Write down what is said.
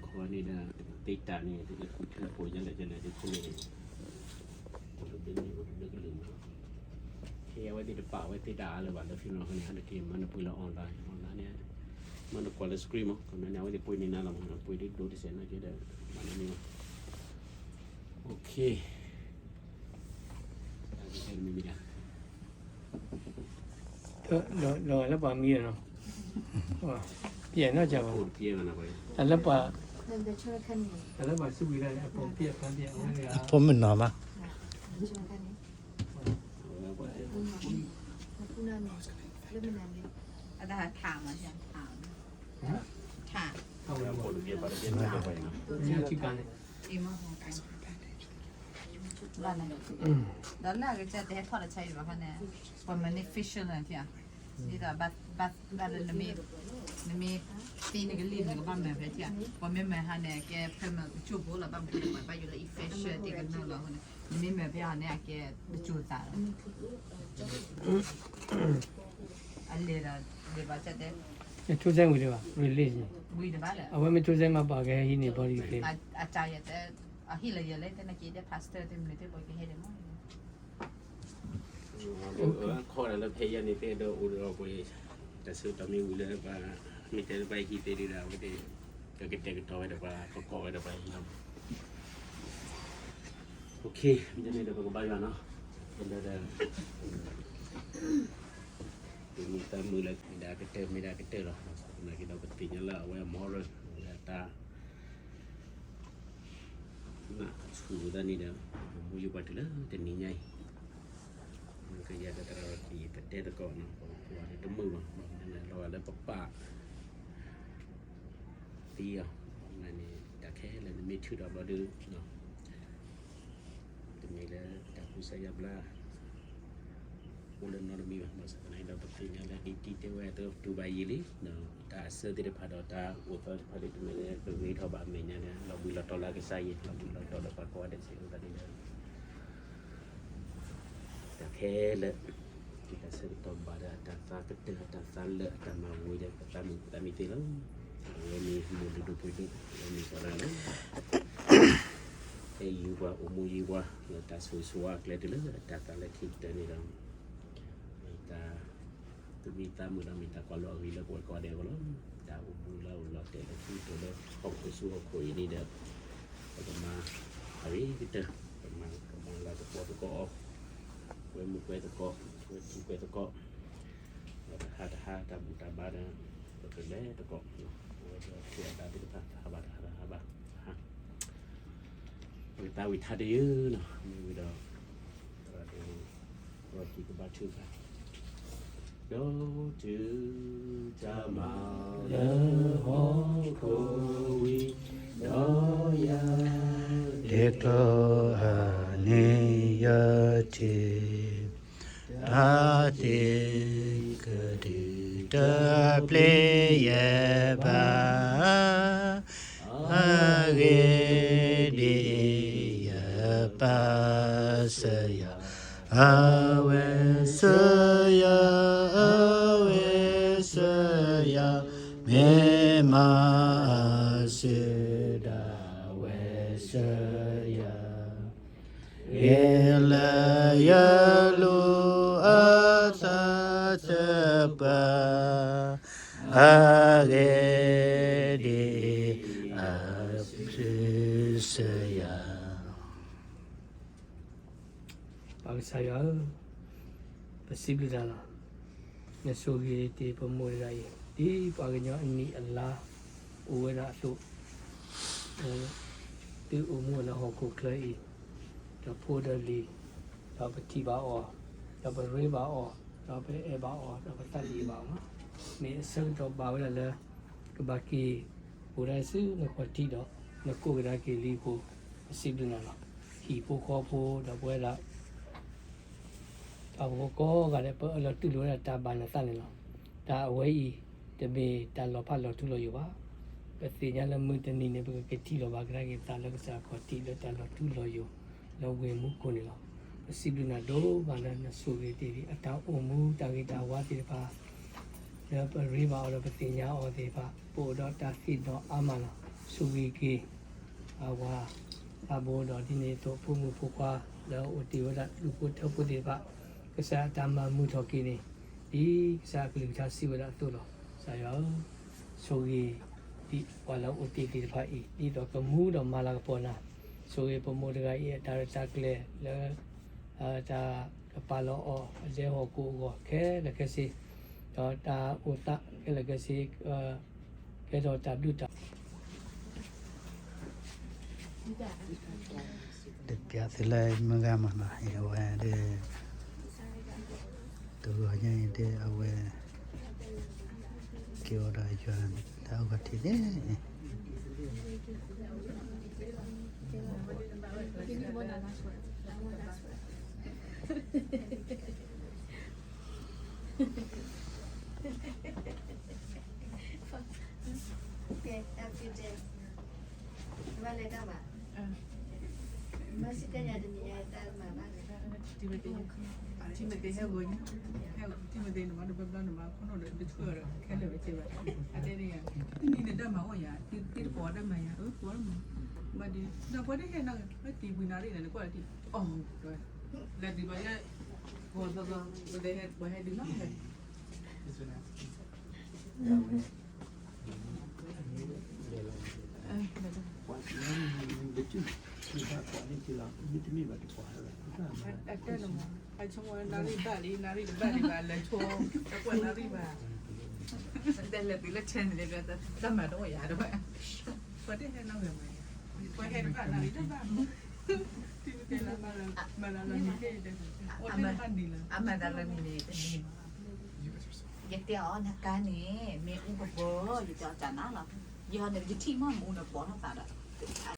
ခီန့ၣ်ဒီး တကသ့တၢ်န့ၣ် တကဃုထၢဖိယလဲၣ်ယလဲၣ်ဒ်ခိၣ်န့ၣ် အိၣ်တဘျုးန့ၣ် အိၣ်တဘျုးကလုာ်မး, ဟဲအဝဲသ့ၣ်တပာ်ဝဲသ့ၣ်တၢ်အါလၢၤဘၣ်လၢဖံလီၤန့ၣ် အါတက့ၢ်မၤနပှ့ၤလၢ online online န့ၣ် မၤနကွၢ်လၢ screen မး ခီန့ၣ် အဝဲသ့ၣ်ပှ့ၤန့ၢ်နၤလီၤမး ပှ့ၤဒ်ဒိတစဲးနာ်က့ဒီး မၤနမ့ၢ်မး OK တၢ်ကတၢၢ်မ့ၢ်မ့ၢ်ဒၣ် ဒီးလၢပှၤမံနီၤ, ပျဲနီၢ်ကဘၣ်, တၢ်လၢပှၤ, တၢ်လၢပှၤစုဝံၤလၢအပိာ်ပျဲဖးပျဲ, အဖိမုၣ်နီၤမး, အတၢ်ထါမး, ထါ, ထါ, ဒီးလၢအကစၢ်တဟဲထီၣ်တၢ်ဆါအံၤဘၣ်ခါန့ၣ်, ပှၤမၤန့ၢ် facial န့ၣ်ထံၣ်ဧါ, ဒ်သိးဘၣ်လၢနမ့ၢ်, နမ့ၢ်သ့နကလံၢ်နကဘၣ်မၤဖဲထံၣ်ဧါ, ပှၤမ့ၢ်မၤဟါန့ၣ် အကဲဖဲမၤကစၢ်ဖိလီၤ ဘၣ်မနုၤပှၤဘၣ်ယိၣ်လၢ infection တကနၢ်လီၤအဃိန့ၣ်, နမ့ၢ်မၤဖဲဟါန့ၣ် အကဲကစၢ်သးလီၤ အလဲၤဒီး, လဲၤဘၣ်တဲ, ထိစဲဝံၤတဘၣ်, release န့ၣ်, ဝံၤတဘၣ်လၢ, အဝဲမ့ၢ်ထိစဲမၤပာ်ကဟဲဟံးန့ၢ် body ဖဲ, အတၢ်ယတဲ, အဟ့ၣ်လၢယလဲၣ် တဲနက့ဒီး pastor သ့ၣ်မနုၤသ့ၣ်ပှၤကဟဲဒံးမး, ခီဒၣ်လၢဖဲယၤန့ၣ်သ့ၣ်ဒီးအိၣ်ဒီးပှၤ, တၢ်ဆၢကတီၢ်မ့ၢ်ဝံၤလၢပှၤ, မ့ၢ်တဲလၢပှၤဟံးသ့ၣ်ဒံးဒီး အဝဲသ့ၣ်, ကကတဲာ်ကတီၤဝဲဒီးပှၤ ကကိးဝဲဒီးပှၤဟံးလီၤ OK မ့ၢ်န့ၣ်ဒီးပကဘါယွၤနီၤ, လၢဒီး, မ့ၢ်သးမုာ်လၢမ့ၢ်ဒၣ်ကတၢၢ်မ့ၢ်ဒၣ်ကတၢၢ်လီၤ, သနာ်က့ဒီးပသ့ၣ်ညါလၢအဝဲအ moral အဝဲအတၢ်, နဆူၣ်သးန့ၣ်ဒီး, ပမူယိပှၤတုၤလၢတနံၤညါအံၤ, ကယၤဒီးသရၣ်ဒီးကယံာ်ပတဲသကိးနီၤ, ပကကွၢ်လၢတမုာ်ဘၣ်, ဘၣ်မနုၤလၢအလီၤဂာ်လၢပပာ် သံအီၤ, န့ၣ် တၢ်ခဲလၢာ်နမ့ၢ်ထုးထီၣ်ဘျီဒီး, တမ့ၢ်လၢတၢ်ကူစါယါဘျါ, အိၣ်လၢနီတမံၤဘၣ်, ဘၣ်ဆၣ်သနာ်က့ဒီးပသ့ၣ်ညါလၢဒ်တံၤတဲဝဲအသိး တူၢ်ဘၣ်ယံာ်လံ, တၢ်အစၢသ့ၣ်တဖၣ်ဒီးတၢ်အိၣ်သီတဖၣ်ဒီး တမ့ၢ်လၢပဂ့ၤထီၣ်ဘၣ်အမဲာ်ညါန့ၣ် လီၤဘှံးလီၤတီၤလၢအကစၢ်ယံၤ လီၤဘှံးလီၤတီၤလၢပှၤကိးဂၤဒဲးစ့ၢ်ကီးသတးန့ၣ်ဒီး တၢ်ခဲလၢာ်, တၢ်ဆၢကတီၢ်ဘၣ်ဒီးအတၢ်သးကတၢၢ် အတၢ်သးလၢာ် အတၢ်မၤဝံၤဒီး ပသးမုာ်ပသးမံသ့လီၤ. အဝဲမ့ၢ်မိၢ်လုၢ်ဒိၣ်ပှ့ၤဒိၣ် အဝဲမ့ၢ်ပှၤလၢလၢ ဟဲယူၤပှၤအိၣ်မူယံၤပှၤ လၢတၢ်ဆိၣ်ဂ့ၤဆိၣ်ဝါအကျဲတုၤလၢအတၢ်သးလၢခံကတၢၢ်န့ၣ်ဒီး တၢ် သူၣ်မံသးမုာ်ဒီးမ့ၢ်တၢ်ကွၢ်လီၤအဂ့ၤလၢပဝဲကိးဂၤဒဲးအဂီၢ်လီၤ. တၢ်အိၣ်မူလၢအအိၣ်လီၤတဲာ်လၢခံကတၢၢ်လၢဟီၣ်ခိၣ်ဆူဟီၣ်ခိၣ်အံၤန့ၣ်ဒီး ပကမၤအဂ့ၤကတၢၢ် ပကမၤလၤကပီၤသကိးအီၤ ကွဲမုာ်ကွဲသကိး ကွဲထံကွဲသကိး ဒီးတဟါတဟါတၢ်ဘူၣ်တၢ်ဘါဒီး ပကလဲၤသကိး အဝဲဒီးထံၣ်အသးသ့ၣ်တဖၣ် တဟါဘၣ်တဟါ တဟါဘၣ်တဟါ ပကသးဝံၣ်ထါတယုၢ်နီၤ မ့ၢ်ဝံၤဒီး သရၣ်ဒိၣ် ရီကံကဘါထုကဖၣ် ဒီးတုၤတၢ်မၤလၢဟီၣ်ခိၣ်ဝံၤ ဒီးယၤ ဒ်သိးအန့ၣ်ယထံၣ် တၢ်သံကဒုးတပျ့ၤယဲဘၣ် အဂ့ၢ်ဒ်အံၤ, ယပၢ်စၢၤယၤ, အဝဲစၢၤယၤ, အဝဲစၢၤယၤ, မ့ၢ်မၤအစုဒၣ်ဝဲစၢၤယၤ ဂ့ၤလၢယလူၤအသးသပှၢ်, အဂ့ၢ်ဒ်အံၤ, အဝဲစၢၤယၤ ပၢ်ကစၢ်ယွၤဧၢ, ပစံးဘျုးနၤလီၤ. နဆိၣ်ဂ့ၤတ့ၢ်ပမိၢ်တဂၤအံၤ ဒ်ပှၤကညီအနံၣ်အလါ အိၣ်ဝဲဒၣ်အသိး, သုအိၣ်မူလၢဟီၣ်ခိၣ်ချၢအံၤ, ဒီးဖိဒီးလံၤ, ဒီးပထံၣ်ဘၣ်အီၤ, ဒီးပရ့ဘၣ်အီၤ, ဒီးပအဲၣ်ဘၣ်အီၤ, ဒီးပသးဒံးဘၣ်အီၤ, မ့ၢ်အဆၢကတီၢ်ဘၣ်ဝဲဒၣ်လၢ ကဘၣ်က့ၤအိၣ်ဒၣ်ဆူနခီၣ်ထံးဒီး နကိးကဒါက့ၤလံအဃိ, ပစံးဘျုးနၤလီၤ. ဟံၣ်ဖိဃီဖိဒီးပဝဲဒၣ် တၢ်အိၣ်ဖှိၣ်ကိးဂၤဒဲးပအၢၣ်လီၤတူၢ်လိာ်ဝဲဒၣ်တၢ်ဘၣ်နသးန့ၣ်လီၤ. တၢ်အဝဲအံၤ တမ့ၢ်တၢ်လီၤဖးလီၤထူလီၤယိာ်ဘၣ်. ပသ့ၣ်ညါလၢမုၢ်တနံၤန့ၣ် ပကက့ၤထံၣ်လီၤဘၣ်ကဒါက့ၤပသးလၢကစၢ်ခီၣ်ထံးလၢတၢ်လီၤထူလီၤယိာ် လၢဝ့ၢ်မူခိၣ်န့ၣ်လီၤ. ပစံးဘျုးနၤဒိၣ်မးလၢနဆိၣ်ဂ့ၤတ့ၢ်ဒံး အတၢ်အိၣ်မူတၢ်ဂ့ၤတၢ်ဝါသ့ၣ်တဖၣ် လၢပရ့ဘၣ်အီၤဒီးပသ့ၣ်ညါအီၤသ့ၣ်တဖၣ် ပအိၣ်ဒီးတၢ်သ့ၣ်နီၣ်အါမးလီၤ. ဆိၣ်ဂ့ၤက့ၤ အဝၤ အဘိဒီးဒ်န့ၣ်အသိး ဖိမုၣ်ဖိခွါ လၢအအိၣ်တ့ၢ်ဝဲဒၣ် ဒူၣ်ဖိထၢဖိသ့ၣ်တဖၣ် ကစၢ်အတၢ်မၤမုာ်ထီၣ်က့ၤန့ၣ် ဒ်ကစၢ်အကလုၢ်ကထါစံးဝဲဒၣ်အသိးလီၤ. ကစၢ်ယွၤဧၢ, ဆိၣ်ဂ့ၤ ဒ်ပှၤလၢအအိၣ်တ့ၢ်သ့ၣ်တဖၣ်အံၤ ဒ်သိးကမူဒီးမၤလၤကပီၤနၤ, ဆိၣ်ဂ့ၤပမိၢ်တဂၤအံၤ အတၢ်ရဲၣ်တၢ်ကျဲၤလၢ တၢ်ကပာ်လီၤအီၤ အဒဲဟီၣ်ခိၣ်အဂီၢ်ခဲလၢာ်ခဲဆ့, ဒီးတၢ်အိၣ်သးခဲလၢာ်ခဲဆ့ ကဲထီၣ်တၢ်ဘျုးတၢ် တကဲသုလၢမုၢ်ဂၤမးနီၤ အဝဲဒၣ် တဂီၤညါအံၤဒၣ် အဝဲ က့ၤအိၣ်ဒီးယွၤလၢအဂီၢ်ထံးန့ၣ် Okay, have a good day. နဘၣ်လဲၤတၢ်မၤ, မ့ၢ်စ့ၢ်ကီးညါတနံၤညါတၢ်မၤဘၣ်လဲၣ်. ထံမသ့ဟဲဂီၤညါ, ထံမသ့ နမၤတဘျီဘျီ နမၤခိၣ်နူာ်ဒီး တဆှၢဒီး ခဲလၢာ်ဝဲကဲဘၣ်. အတဲန့ၣ်ယါ, တနံၤန့ၣ်တၢ်မၤအိၣ်ယါ, တံၤတကိးတၢ်မၤယါ, အၢ ကွၢ်မၤ, ဘၣ်ဒီး ဒီးပှၤတဟဲနီၢ်ဂ့ၤ ဝဲတံၤပှံၤနၣ်ရံၣ်န့ၣ် နကွၢ်လၢတံၤ အီၣ် လၢဒံးဘၣ်လၢ ဂီၤသီသီ ပဟဲဒုးနီၢ်ဂ့ၤ အတဲနမး အဆိကမိၣ်နၣ်ရံၣ်ဘၣ်လံ နၣ်ရံၣ်တဘၣ်ဒံးဘၣ် လဲၤဆိ တကွၢ်နၣ်ရံၣ်ဘၣ်, တဲလဲၤတုၤလၢ channel န့ၣ် တၢ်မၤတအိၣ်ယၤတဘၣ်, ပှၤတဟဲနီၢ်ဂ့ၤမး, ပှၤဟဲတဘၣ်နၣ်ရံၣ်တဘၣ်, မၤလၢလီၤနံၤန့ၣ် အိၣ်တဘၣ်ဒံးလီၤ, အမၤတၢ်လၢနံၤန့ၣ် တနံၤ ယတဲအီၤ နကါန့ၣ် မ့ၢ်အူကပၢၤ ယတဲအီၤတၢ်နါလီၤ, ယဟီန့ၣ် ယထံၣ်မီၢ်မူနပိာ်ထီၣ်သးဒီး